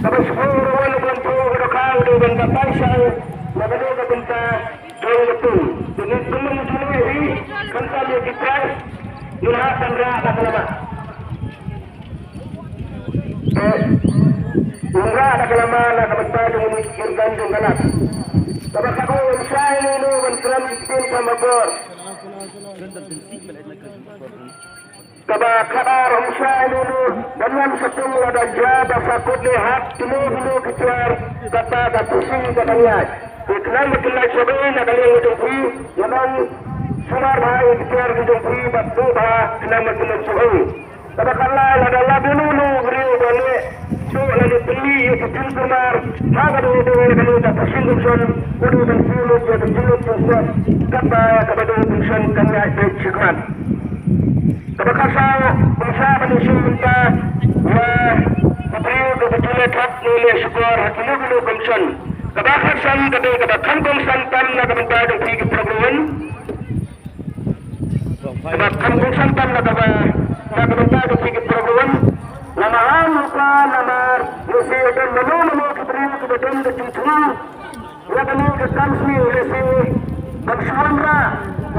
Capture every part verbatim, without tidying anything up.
Kaba shu wan ban pynpaw ka dohkha ka dei ban batai shai na kane ka bynta jong ka pung. Te ngin pynlong jingmut hi khamtam ïa ki prize ngin hap ban rah da ka lama. Te ngin rah da ka lama na ka bynta jong ngi ki kyrdan jong ka lad. Kaba khatduh, ym shai ïano ïano ban kren ki ktien kaba bor. Kaba khatar, ym shai ïano ïano ban wan sha pung lada jia ba sa kut ne hap kino kino ki tiar kata ka pusi ka dang ïaid. Te khnang ba kin lait shaphrang na ka liang ka jong phi, ïa nang sumar bha ïa ki tiar ki jong phi bad buh bha khnang ba kin lait shaphrang. Kaba khatlai, lada lap ïano ïano u briew ba leh shuh lane pynlih ïa ka jingkulmar ha ka dei dei ïa kane ka Pashim Commission, u dei ban siew lut ïa ka jinglut jingsiat katba ïa kaba dei commission kan ïaid beit shakhmat. Kaba khatsaw, ym shah ban ïashem bynta ïa u briew kaba ju leh thok ne leh shukor ha kino kino commission. Kaba khatsan ka dei kaba kham kongsan tam na ka bynta jong phi ki paralok. Kaba kham kongsan tam na kaba, na ka bynta jong phi ki paralok. Namar ha lypa namar lehse don mano mano ki briew kiba don ka jingthmu ïa kane ka kam sniew, lehse ban shu wanrah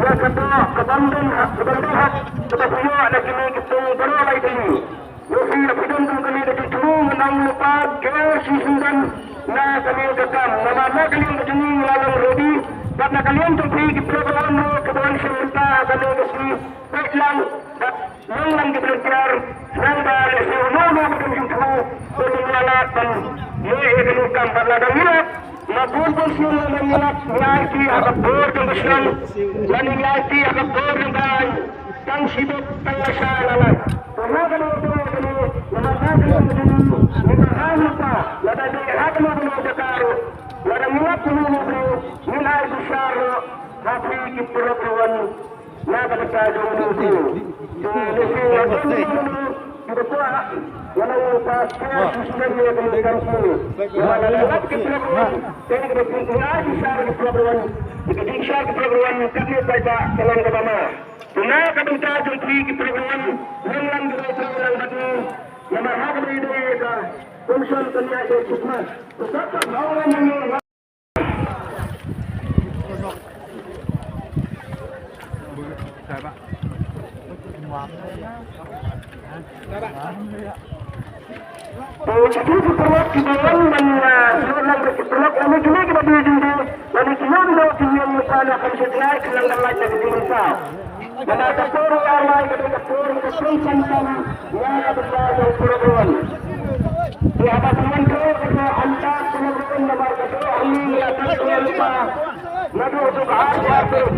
ïa ka doh ka bym don hok, ka bym don hok kaba phi ïoh na kine ki pung baroh lai tylli. Lehse lada phi don kum kane ka jingthmu, ngan ong lypa, ker shisyndon na kane ka kam. Namar na ka liang ka jong ngi ngi la long ready bad na ka liang jong phi ki paralok ruh kiba wan shem bynta ha kane ka sngi, peit lang bad long lang ki volunteer, khnang ba lehse uno uno uba don jingthmu un ym ïalap ban leh ïa kane ka kam. Bad lada ngi lap, na bun bun sien lada ngi lap, ngi aiti ha ka bor jong ka shnong lane ngi aiti ha ka bor jong ka aiñ. Tang shibit tang lashai la lait. Te na kane ka daw kane, namar na kane ka daw, ngi kyrpad lypa, lada dei ha kano kano ka jaka ruh, lada ngi lap kumno kumno, ngin ai bishar ruh ha phi ki paralok ruh na ka bynta jong ngi. Te lehse nga don kumno kumno kiba kwah, nga la ong lypa, share shisha ïa kane ka kam sniew. Namar lada lap ki paralok ruh, te ngi ai bishar ki paralok ruh, ki bishar ki paralok ruh, katne paidbah ka long kaba ma. Te na ka bynta jong phi ki paralok, long lang ki roi, long lang bad ngi. Namar ha kaba ïadei ïa ka commission kan ïaid beit shakhmat. Te sa ka ba ong lang ngi. Te kito ki paralok kiba wan ban, ah, shu wan ban ki paralok lane kine kiba dei jingdei lane kino kino ki ïeng lypa na ka mynsiem tnai khnang ban lait na ka jingmynsaw. Namar ka por ba ar lai ka dei ka por ka kongsan tam ïa ka bynta jong u paralok ruh. Te haba phi wan ka dei ka dei hangta u paralok ruh namar ka dei hangne ïa ka paralok lypa. Naduh ka ar ar tarik.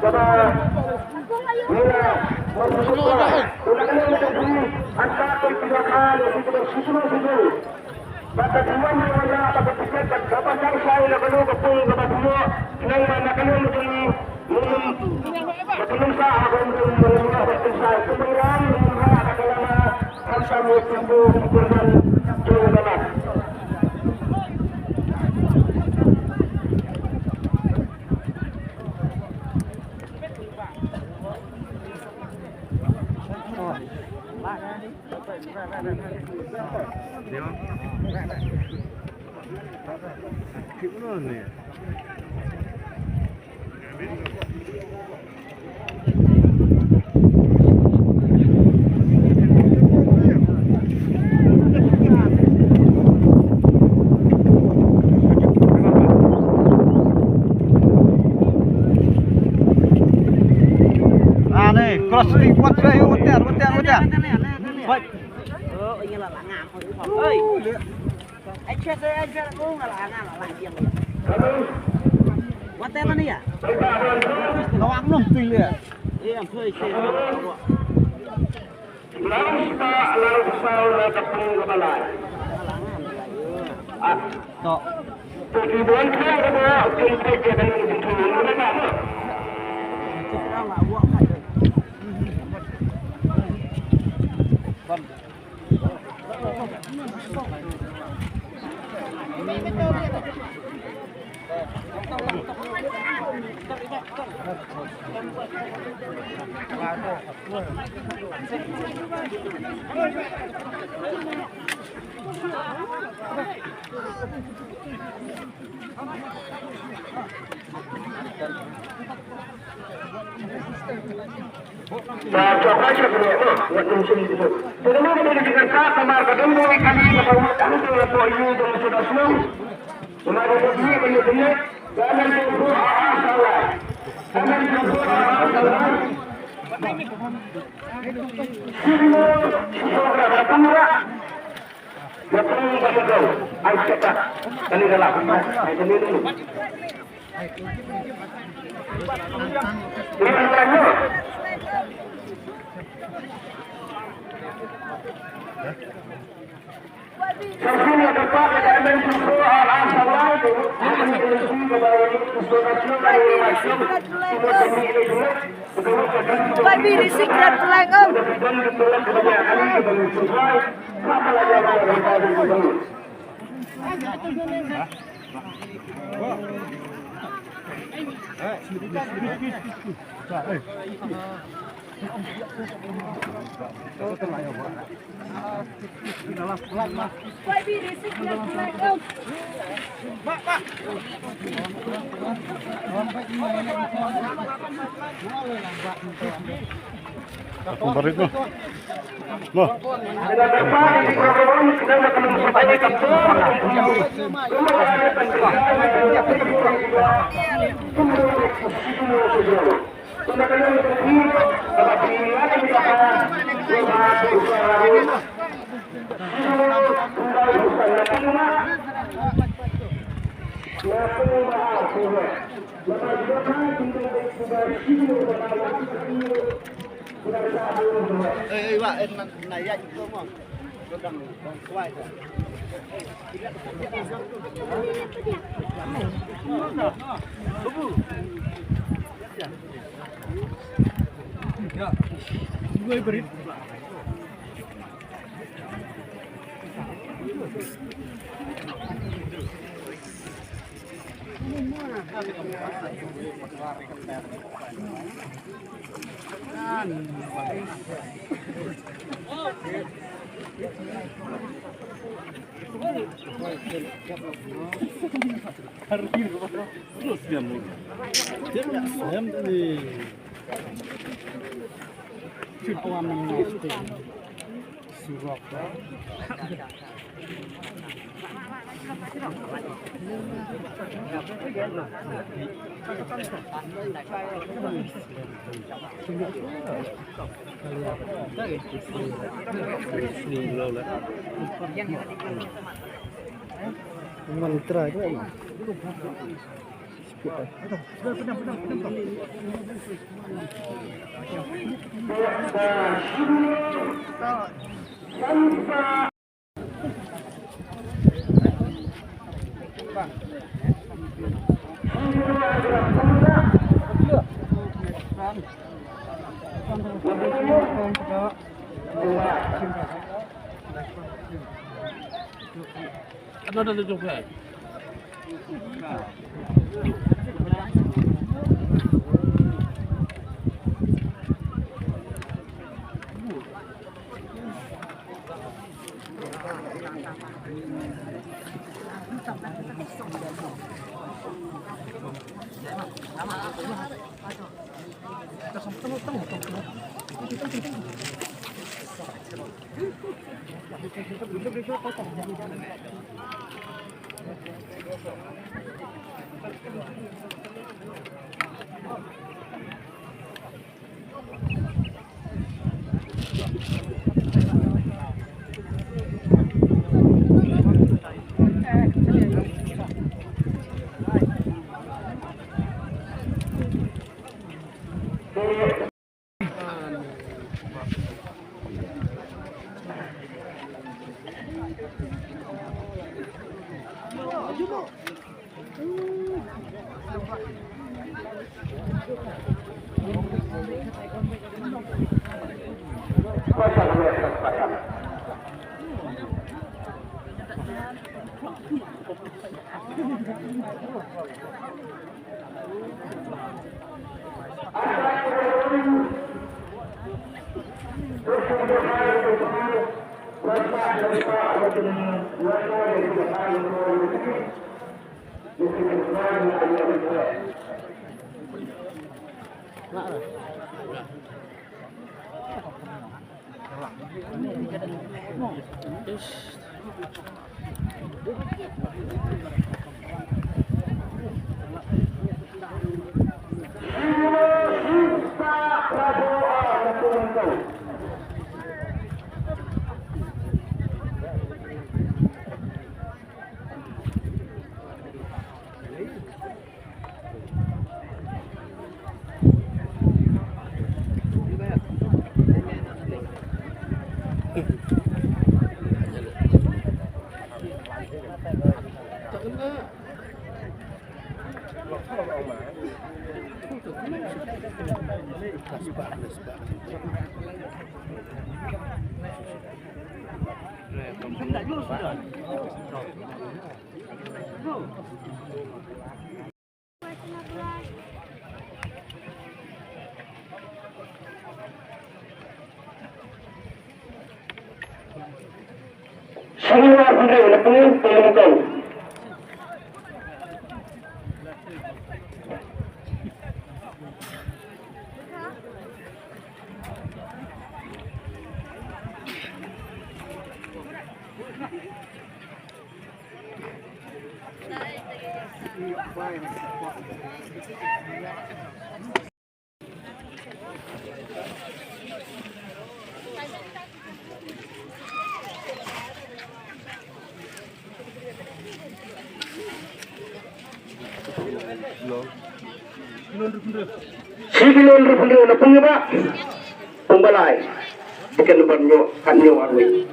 Kaba ngi la wan shu sukma. Te na ka liang ka jong phi, hangta ki dohkha ne ki dohkha shisha shisha. Bad ka dei wan ïa wan ïa bad ka tiket bad kaba shai shai na kano ka pung kaba phi ïoh. Khnang ba na ka liang ka jong ngi ngin ym, ba kin ym sah ha ka rum rum ba ngin ïoh ban pynshai. Kumba ngi ong, ngin ym rah da ka lama khamtam ïa ki briew ki kyrdan jong ka lad. Ah, ne, cross street, wat, wat, wat, wat, wat. Wat. Wat, wat, wat, wat. Lawang noh tu le. Lang spah, lang saw, lang kapung ka balai. Ah. To. To ki bon ka ka ba, kin pe ke kan ni tu ni na na. Bai bi risi krat pelang, em. Aku balik noh. Noh. Shini ar hynriew na pynlong pynlong kong. Shi kilo hynriew phew hynriew na pung ïa ba. Pung ba lai. Tiket number hynñiew, hynñiew ar wei.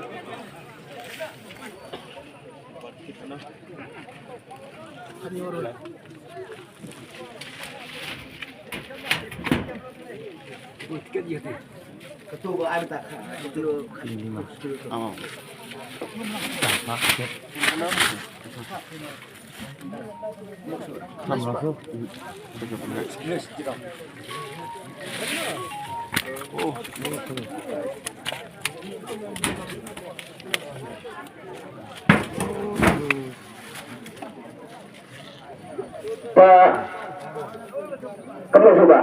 Ba, kamu coba.